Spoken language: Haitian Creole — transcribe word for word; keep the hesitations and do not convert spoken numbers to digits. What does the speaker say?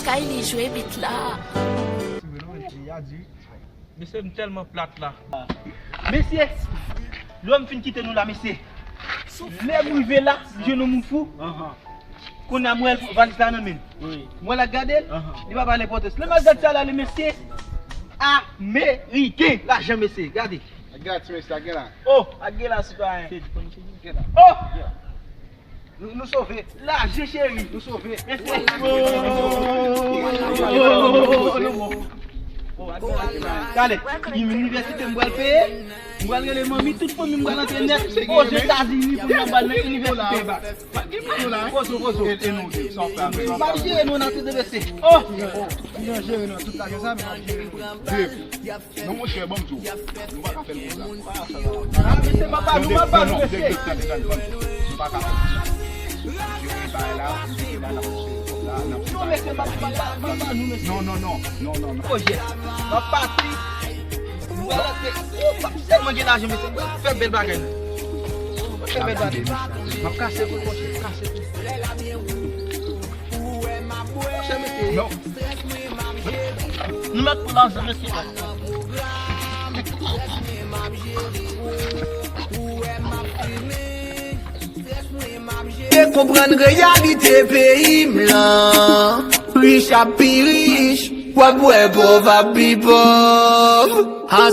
Kay li jwe bit la. Mesye, m tèlman plat la. Mesye, lè m fin kite nou la, mesye. Lè m rive la, m jwenn yon moun fou. Kounye a, m wè l, valiz la nan men l. M wè l ap gade l, li pa ba l enpòtans. Lè m al gade sa la, le mesye ameriken, lajan, mesye, gade. Gade ti mesye a gen la. Oh, a gen la, sitwayen. Oh! Nou, nou sove. Lajan, cheri. Nou sove. Mesye. Talè, inivèsite m pral peye. M pral rele manmi, tout fanmi m pral antre nèt. Ozetazini pou m al nan inivèsite ba. Pozo, pozo. M ap jere nou nan tout mesye. Oh! M ap jere nou tout lajan sa, men m ap jere nou. Non, monchè, ban m di w, nou pa ka fè l konsa. Ah, mesye, m ap ba nou, m ap ba nou, mesye. Tande, tande, tande, tande. Nou pa ka fè l konsa. Jere bagay la, jere la, n ap jere kòb la, n ap fè bagay. Non, mesye, m ap ba nou, mesye. Non, non, non, non, non, non. Pwojè, m ap pati. M pral antre. Ou pa sèlman gen lajan, mesye. M pral fè bèl bagay, non. M pral fè bèl bagay. M ap kase kou, monchè, m ap kase kou. Monchè, mesye. Non. Nou mèt pou lajan, mesye. Te konprann reyalite peyi m lan. Rich ap pi rich, w ap wè pòv ap pi pòv.